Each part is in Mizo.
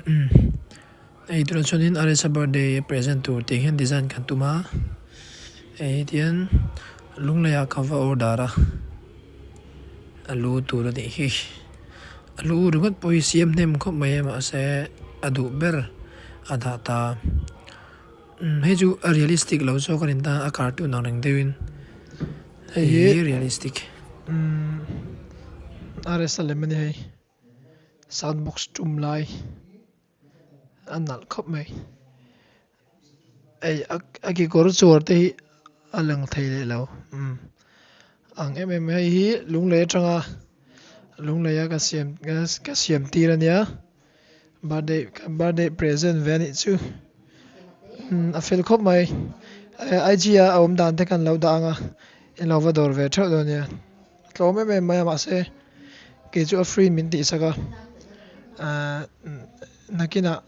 Umm hei tunah chuanin Aresa birthday present tur tih hian design kan tum a hei tihian lunglei ah ka va order a a lu tur a nih hi a lu ringawt pawh hi siam hnem khawp mai a mahse a duh ber a dah ta umm hei chu a realistic lo zawk a ni ta a cartoon ang reng deuhin hei hi realistic umm Aresa lem a ni hei. Sound box tum lai a nalh khawp mai hei a kekawr chuar te hi a lang thei leh lo umm ang em em hei hi lunglei atanga lunglei a ka siam ka siam tir ania birthday birthday present ve anih chu umm a fel khawp mai I G a a awm dan te khan lo dah ang a inlo va dawr ve theuh dawn nia. Tlawm em em mai a mahse kei chu a free min tih sak a ahh nakinah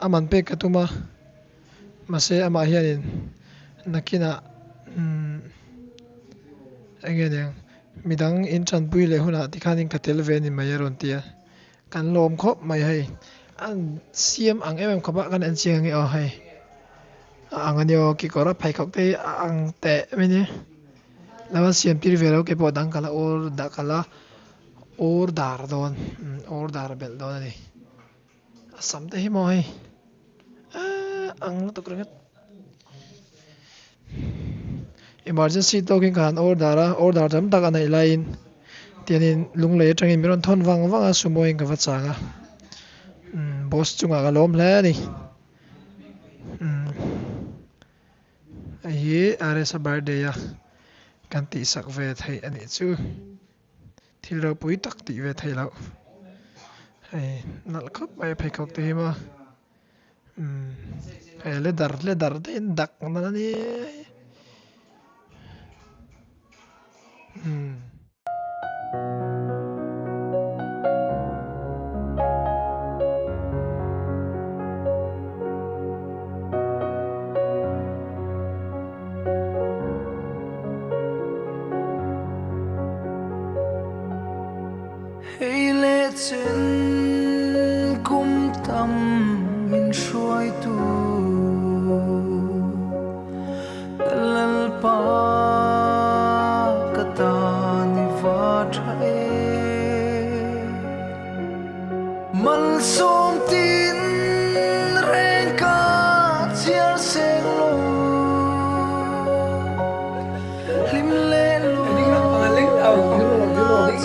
a man pek ka tum a mahse amah hianin nakinah umm eng nge niang midang in tanpui leh hunah tikhanin ka tel ve a ni mai a rawn ti a kan lawm khawp mai hei a siam ang em em khawp a kan en chiang ang e aw hei a ang a nia aw kekawr a pheikhawk te hi a ang teh mai a nia. Lo an siam tir ve lo ke pawh dang ka la order ka la order dawn order belh dawn a ni a sam te hi maw hei eee ang lutuk ringawt emergency tawkin ka han order a order tam tak a neih laiin tianin lunglei atangin min rawn thawn vang vang a sumo in ka va chang a boss chungah ka lawm hle a ni umm. Hei hi Aresa birthday a kan tihsak ve theih a nih chu. Thil ropui tak tih ve theih loh. Hei nalh khawp mai a pheikhawk te hi maw. Umm hei leather leather te in dak nalh a ni. Umm. Hei leh chen kum tam min hruaitu Ka Lalpa ka tan i va tha e. Malsawm tin reng ka chhiar seng lo Hlim leh lawmna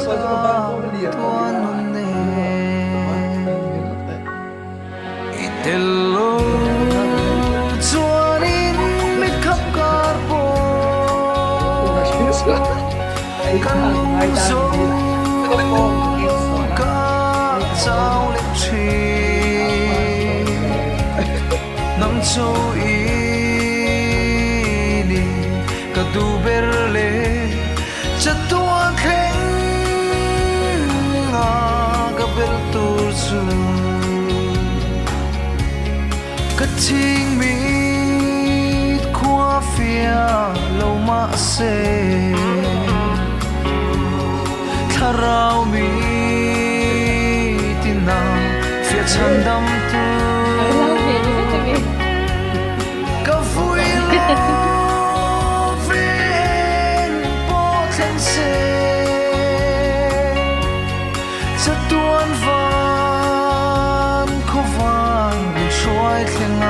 chatuan nun nen I tel lo chuanin mit khap kar pawh Ka nung zo ka chau leh thin Nang chu i ni ka duh ber le Chatuan thleng a ka bel tur chu Ka ching mit khua fia lo mahse Thlarau mi tina fia chhandam tu Ka vui lo veng pawh thleng se Chatuan van khuavan min hruai thleng a.